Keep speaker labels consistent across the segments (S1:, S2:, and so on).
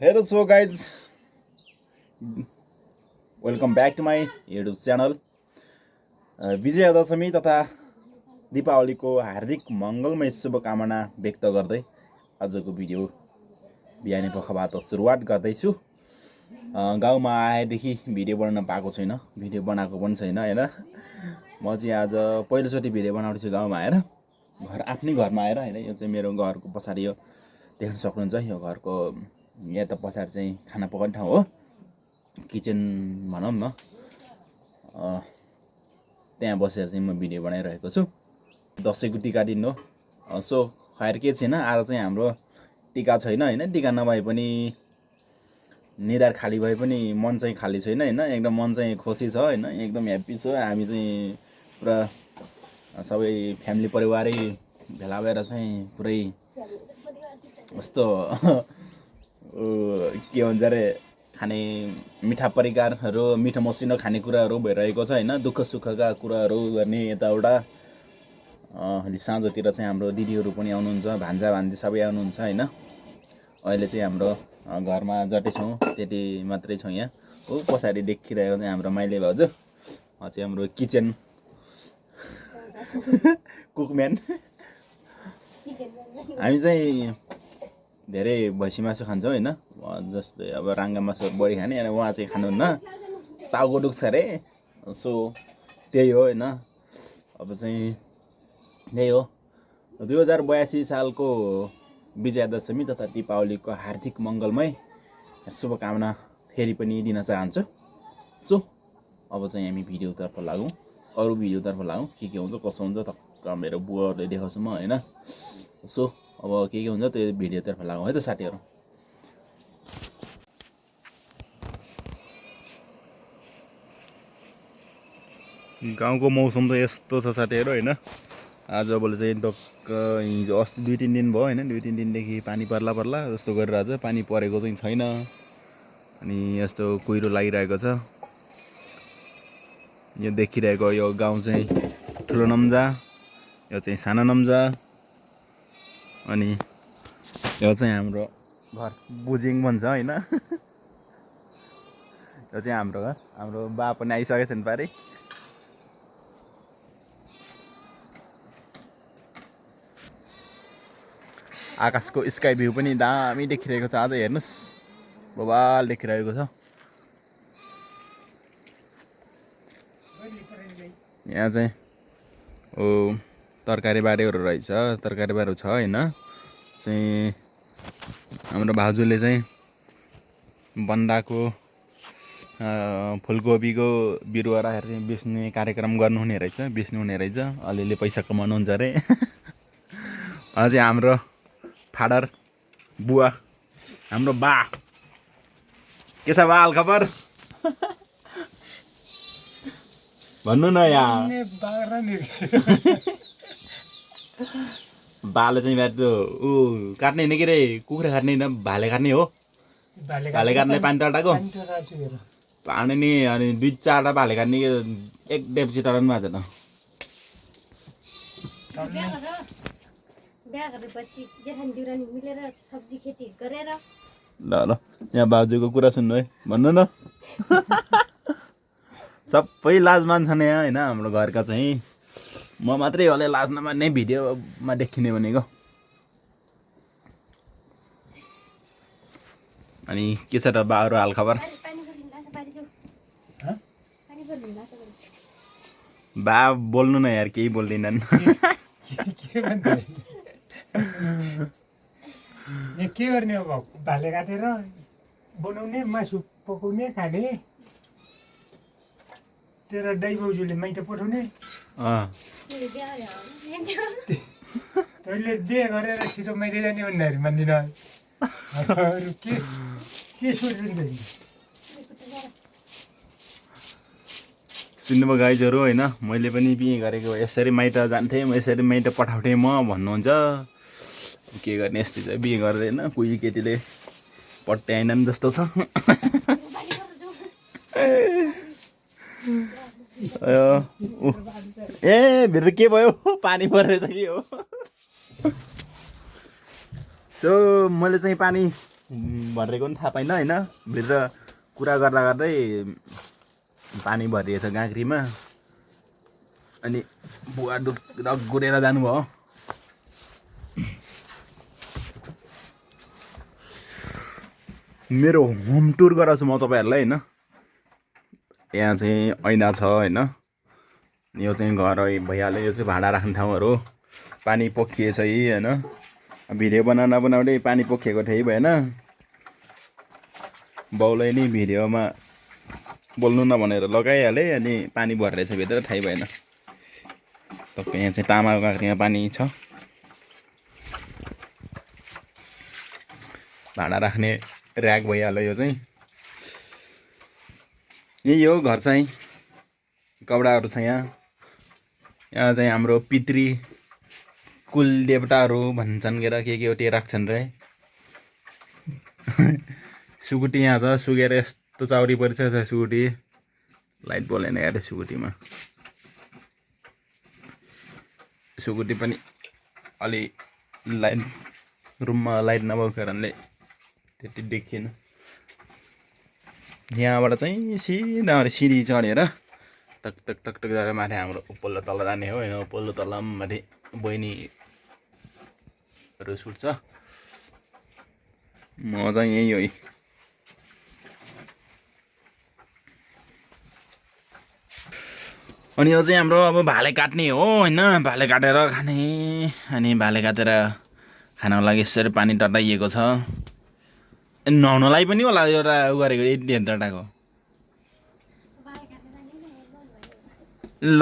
S1: Hello, so guys, welcome back to my YouTube channel. विजय दशमी तथा दीपावलीको हार्दिक मङ्गलमय शुभकामना व्यक्त गर्दै आजको भिडियो बिहानै पखबाट सुरुवात गर्दैछु। गाउँमा आएदेखि भिडियो बनाउन पाएको छैन, भिडियो बनाएको पनि छैन हैन। म चाहिँ आज पहिलोचोटि भिडियो बनाउँदैछु गाउँमा आएर, आफ्नै घरमा आएर हैन। यो चाहिँ मेरो घरको पछाडि यो देख्न सक्नुहुन्छ, यो घरको यहाँ त पछाडि चाहिँ खाना पकाउने ठाउँ हो, किचन भनौँ न। त्यहाँ बसेर चाहिँ म भिडियो बनाइरहेको छु। दसैँको टिका दिन हो, सो खैर के छैन, आज चाहिँ हाम्रो टिका छैन हैन। टिका नभए पनि निधार खाली भए पनि मन चाहिँ खाली छैन हैन। एकदम मन चाहिँ खुसी छ हैन, एकदम ह्याप्पी छ। हामी चाहिँ पुरा सबै फ्यामिली परिवारै भेला भएर चाहिँ पुरै कस्तो के भन्छ रे, खाने मिठा परिकारहरू, मिठो मसिनो खानेकुराहरू भइरहेको छ हैन। दुःख सुखका कुराहरू गर्ने यताउता। साँझतिर चाहिँ हाम्रो दिदीहरू पनि आउनुहुन्छ, भान्जा भान्जी सबै आउनुहुन्छ हैन। अहिले चाहिँ हाम्रो घरमा जति छौँ त्यति मात्रै छौँ यहाँ। हो पछाडि देखिरहेको चाहिँ हाम्रो माइली भाउजू चाहिँ हाम्रो किचन कुकम्यान। हामी चाहिँ धेरै भैँसी मासु खान्छौँ हैन। जस्तै अब राङ्गा मासु बढी खाने, अनि उहाँ चाहिँ खानुहुन्न, टाउको दुख्छ अरे। सो त्यही हो हैन। अब चाहिँ त्यही हो, 2082 सालको विजयादशमी तथा दीपावलीको हार्दिक मङ्गलमय शुभकामना फेरि पनि दिन चाहन्छु। सो अब चाहिँ हामी भिडियोतर्फ लागौँ, अरू भिडियोतर्फ लागौँ। के हुन्छ कसो हुन्छ टक्क मेरो बुवाहरूले देखाउँछु म हैन। सो अब के हुन्छ त्यो भिडियोतर्फ लागौँ है त साथीहरू। गाउँको मौसम त यस्तो छ साथीहरू हैन। आजभोलि चाहिँ टक्क हिजो अस्ति 2-3 दिन भयो हैन, 2-3 दिनदेखि पानी पर्ला जस्तो गरिरहेको छ। पानी परेको चाहिँ छैन, अनि यस्तो कुहिरो लागिरहेको छ। यो देखिरहेको यो गाउँ चाहिँ ठुलो नम्जा, यो चाहिँ सानो नम्जा, अनि यो चाहिँ हाम्रो घर बुजिङ भन्छ हैन। यो चाहिँ हाम्रो घर, हाम्रो बा पनि आइसकेछन् पारि। आकाशको स्काई भ्यू पनि दामी देखिरहेको छ आज, हेर्नुहोस् बबाल देखिरहेको छ। यहाँ चाहिँ तरकारी बारीहरू रहेछ, तरकारी बारीहरू छ हैन। चाहिँ हाम्रो भाउजूले चाहिँ बन्दाको फुलकोपीको बिरुवा राखेर चाहिँ बेच्ने कार्यक्रम गर्नुहुने रहेछ, बेच्नुहुने रहेछ। अलिअलि पैसा कमाउनुहुन्छ अरे। अझै हाम्रो फाडर बुवा, हाम्रो बा, के छ बा हाल खबर? भन्नु न यहाँ। बाले चाहिँ त्यो काट्ने होइन के रे, कुखुरा काट्ने होइन, भाले काट्ने हो। भाले काट्ने पानी तटाएको पानी नि, अनि 2-4वटा भाले काट्ने, एक डेप्ची तटाउनु भएको छैन। ल ल यहाँ बाजुको कुरा सुन्नु है, भन्नु न। सबै लाज मान्छन् यहाँ हैन हाम्रो घरका चाहिँ। म मात्रै होला लाज नमान्ने भिडियोमा देखिने भनेको। अनि के छ त बाहरू हाल खबर? बा बोल्नु न यार, केही बोल्दैनन्।
S2: के गर्ने अब, भाले काटेर बनाउने, मासु पकाउने, खाने, तेरो दाइ बाउजूले माइत पठाउने। तैँले बिहे गरेर छिटो माइती जाने भन्दाखेरि मान्दिनँ। अरू के सोचिन्छ?
S1: सुन्नुभयो गाइजहरू होइन, मैले पनि बिहे गरेको यसरी माइत जान्थेँ, म यसरी माइत पठाउँथेँ म भन्नुहुन्छ। के गर्ने, यस्तै चाहिँ बिहे गर्दैन, कोही केटीले पट्याएनन् जस्तो छ। ए भित्र के भयो, पानी परेछ कि हो। सो मैले चाहिँ पानी भरेको पनि थाहा पाइनँ होइन। भित्र कुरा गर्दा गर्दै पानी भरिएछ गाग्रीमा। अनि बुवा गुरेर जानुभयो। मेरो होम टुर गराउँछु म तपाईँहरूलाई होइन। यहाँ चाहिँ ऐना छ होइन। यो चाहिँ घर भइहाल्यो। यो चाहिँ भाडा राख्ने ठाउँहरू। पानी पोखिएछ यही होइन। भिडियो बनाउँदै पानी पोखिएको थिएँ भएन। बाउले नि भिडियोमा बोल्नु न भनेर लगाइहालेँ। अनि पानी भरेछ भित्र थाहै भएन। तपाईँ यहाँ चाहिँ तामाको काँक्रीमा पानी छ। भाडा राख्ने ऱ्याक भइहाल्यो यो चाहिँ। यही हो घर चाहिँ। कपडाहरू छ यहाँ। यहाँ चाहिँ हाम्रो पितृ कुल देवताहरू भन्छन् के हो त्यो राख्छन् रे। सुकुटी यहाँ छ। सुकेर यस्तो चाउरी परिसकेको छ सुकुटी। लाइट बोलेन यार सुकुटीमा। सुकुटी पनि अलि लाइट रुममा लाइट नभएको कारणले त्यति देखिएन। यहाँबाट चाहिँ सिधा सिडी चढेर टक टक टक टक गरेर माथि हाम्रो उपल्लो तल जाने हो होइन। उपल्लो तल माथि बहिनीहरू सुट्छ। म चाहिँ यही हो। अनि यो चाहिँ हाम्रो अब भाले काट्ने हो होइन। भाले काटेर खाने। अनि भाले काटेर खानको लागि यसरी पानी तताइएको छ। नुहाउनलाई पनि होला एउटा उ गरेको यति टाटाको ल।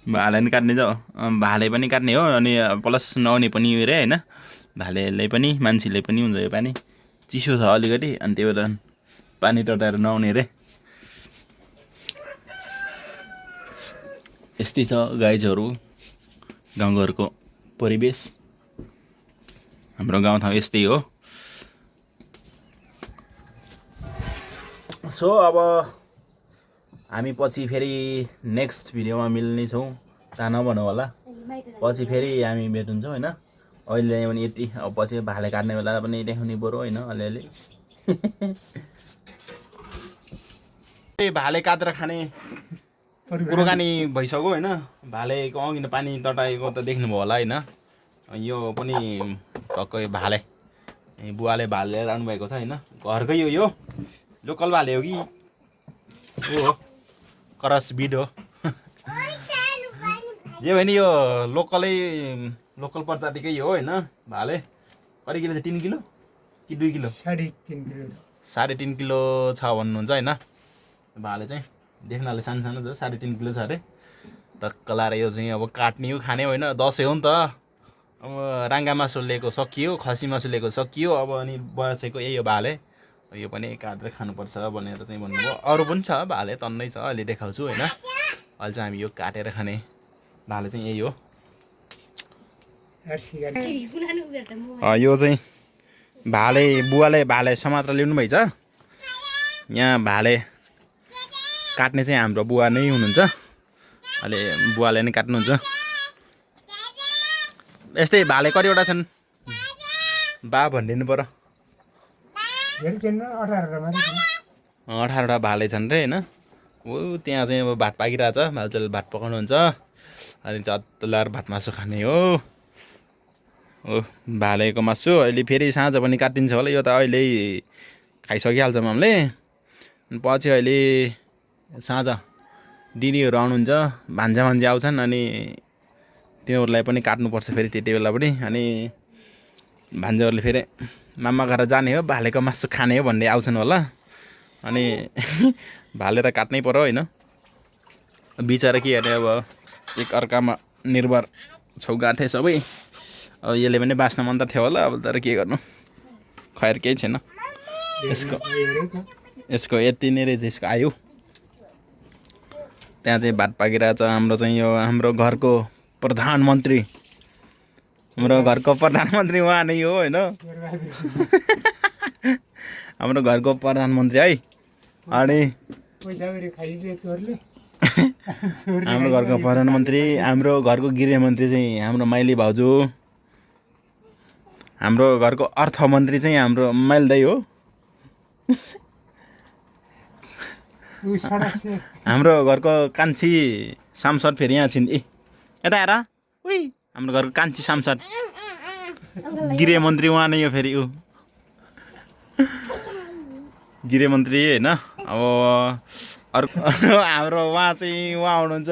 S1: भाले पनि काट्ने छ। भाले पनि काट्ने हो। अनि प्लस नुहाउने पनि रे होइन। भालेले पनि मान्छेले पनि हुन्छ यो पानी। चिसो छ अलिकति। अनि त्यो भएर पानी तताएर नुहाउने रे। यस्तै छ गाइजहरू गाउँघरको परिवेश। हाम्रो गाउँठाउँ यस्तै हो। सो अब हामी पछि फेरि नेक्स्ट भिडियोमा मिल्नेछौँ। ता नभनौँ होला। पछि फेरि हामी भेट हुन्छौँ होइन। अहिले पनि यति। अब पछि भाले काट्ने बेला पनि देखाउने बरु होइन अलिअलि। भाले काटेर खाने कुराकानी भइसक्यो होइन। भालेको अघि पानी तताएको त देख्नुभयो होला होइन। यो पनि टक्कै भाले बुवाले भाले लिएर आउनुभएको छ होइन। घरकै हो यो। लोकल भाले हो कि हो क्रस ब्रिड हो। जे भने यो लोकल प्रजातिकै हो होइन। भाले कति किलो छ? 3 किलो कि 2 किलो?
S2: 3.5 किलो।
S1: 3.5 किलो छ भन्नुहुन्छ होइन। भाले चाहिँ देख्नले सानो सानो छ। 3.5 किलो छ अरे। टक्क लाएर यो चाहिँ अब काट्ने हो खाने होइन। दसैँ हो नि त। अब राङ्गा मासु लिएको सकियो। खसी मासु लिएको सकियो। अब अनि बचेको यही हो भाले। यो पनि काटेर खानुपर्छ भनेर चाहिँ भन्नुभयो। अरू पनि छ भाले तन्नै छ। अहिले देखाउँछु होइन। अहिले चाहिँ हामी यो काटेर खाने भाले चाहिँ यही हो। यो चाहिँ भाले बुवाले भाले समातेर ल्याउनु भएछ। यहाँ भाले काट्ने चाहिँ हाम्रो बुवा नै हुनुहुन्छ। अहिले बुवाले नै काट्नुहुन्छ। यस्तै भाले कतिवटा छन् बा भनिदिनु पर्यो। 18वटा भाले छन् रे होइन। हो त्यहाँ चाहिँ अब भात पाकिरहेछ। भाउजूले भात पकाउनुहुन्छ। अनि चत्तलार भात मासु खाने हो। भालेको मासु अहिले फेरि साँझ पनि काटिन्छ होला। यो त अहिले खाइसकिहाल्छ मामले। पछि अहिले साँझ दिदीहरू आउनुहुन्छ। भान्जा आउँछन्। अनि तिनीहरूलाई पनि काट्नुपर्छ फेरि त्यति बेला पनि। अनि भान्जाहरूले फेरि मामा घर जाने हो भालेको मासु खाने हो भन्ने आउँछन् होला। अनि भाले त काट्नै पर्यो होइन। बिचरा के अरे अब एक अर्कामा निर्भर छौ गाँठे सबै। अब यसले पनि बाँच्न मन त थियो होला। अब तर के गर्नु खैर केही छैन। यसको यति नै रहेछ यसको आयु। त्यहाँ चाहिँ भात पाकिरहेछ। हाम्रो चाहिँ यो हाम्रो घरको प्रधानमन्त्री। हाम्रो घरको प्रधानमन्त्री उहाँ नै हो होइन। हाम्रो घरको प्रधानमन्त्री है। अनि हाम्रो घरको प्रधानमन्त्री हाम्रो घरको गृहमन्त्री चाहिँ हाम्रो माइली भाउजू। हाम्रो घरको अर्थमन्त्री चाहिँ हाम्रो माइल दाइ हो। हाम्रो घरको कान्छी सांसद फेरि यहाँ छिन्। ए यता हेर उही हाम्रो घरको कान्छी सांसद गृहमन्त्री उहाँ नै हो फेरि ऊ गृहमन्त्री होइन। अब अर्को हाम्रो उहाँ हुनुहुन्छ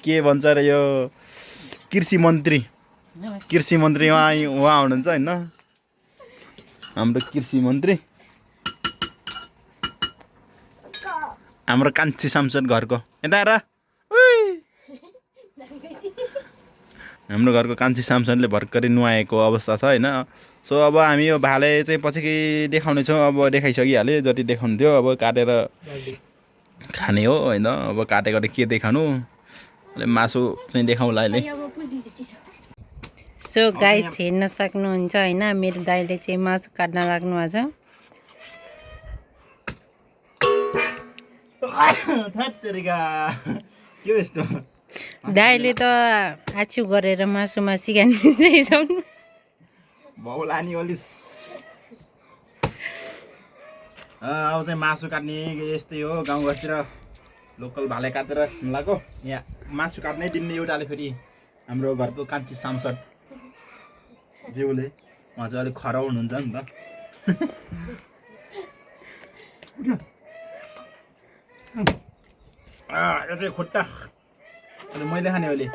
S1: के भन्छ अरे यो कृषि मन्त्री उहाँ हुनुहुन्छ होइन हाम्रो कृषि मन्त्री हाम्रो कान्छी सांसद घरको यता हेर हाम्रो घरको कान्छी सांसदले भर्खरै नुहाएको अवस्था छ होइन। सो अब हामी यो भाले चाहिँ पछि देखाउनेछौँ। अब देखाइसकिहाल्यो जति देखाउनु थियो अब काटेर खाने हो होइन। अब काटेको के देखाउनु मासु चाहिँ देखाउँला अहिले।
S3: सो गाइस हेर्न सक्नुहुन्छ होइन मेरो दाइले चाहिँ मासु काट्न लाग्नु भएको
S1: छ।
S3: दाइले त आछु गरेर मासुमा सिकाउनु
S1: बाउलानी ओलिस अब चाहिँ मासु काट्ने यस्तै हो। गाउँघरतिर लोकल भाले काटेर लगाएको यहाँ मासु काट्नै दिने एउटाले फेरि हाम्रो घरको कान्छी सांसद ज्यूले उहाँ चाहिँ अलिक खराउ हुनुहुन्छ नि त। यो चाहिँ खुट्टा अहिले मैले खाने अहिले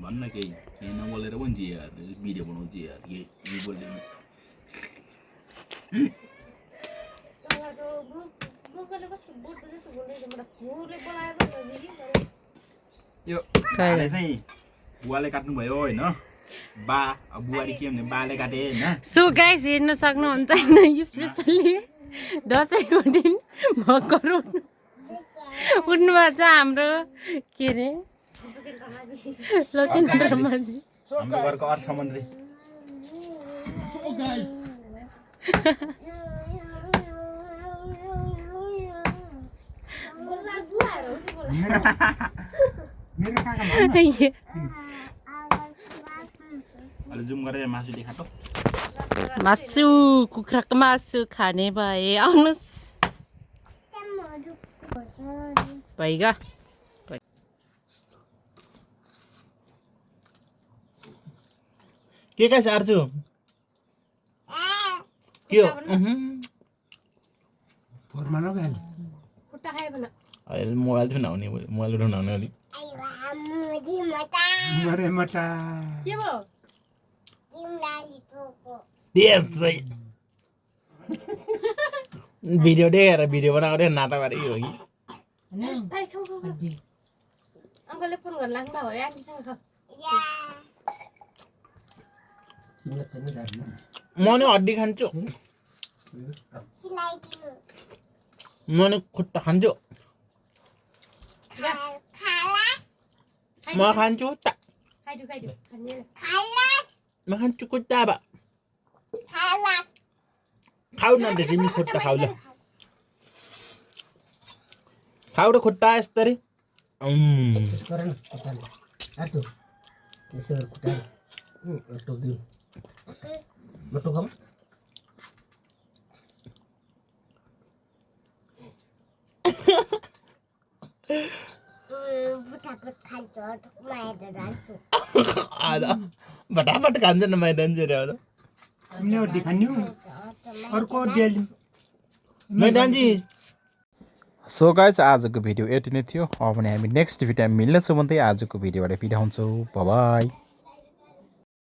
S1: भन्न केही नबोलेर पनि जे यार भिडियो बनाउँछ यार के बोल्दैन। यो चाहिँ बुवाले काट्नु भयो होइन बुहारी के भने बाले काटे होइन।
S3: सो गाइस हेर्न सक्नुहुन्छ होइन स्पेसल्ली दसैँको दिन भर्खर उठ्नु भएको छ हाम्रो के अरे लोकेन्द्र माझी
S1: हाम्रो घरको अर्थमन्त्री। अहिले जुम गरेर मासु देखाएको
S3: मासु कुखुराको मासु खाने भए आउनुहोस् भइगा
S1: के काय सार्छु के हो अहिले मोबाइल थुन आउने मोबाइल उठाउन आउने अलिक भिडियो देखेर भिडियो बनाउँदै नाता पारे हो कि
S3: अङ्कलले फोन गर्न लाग्नु भयो आन्टीसँग
S1: म नि हड्डी खान्छु म नि खुट्टा खान्छु म खान्छु खुट्टा म खान्छु खुट्टा अब खाऊ न तिमी खुट्टा खाऊ ल खाऊ र खुट्टा यसरी फटाफट खान्छ न मैदान मैदानजी। सो गाइज आजको भिडियो यति नै थियो। अब भने हामी नेक्स्ट भिडियोमा मिल्नेछौँ भन्दै आजको भिडियोबाट बिदा हुन्छौँ। Bye bye.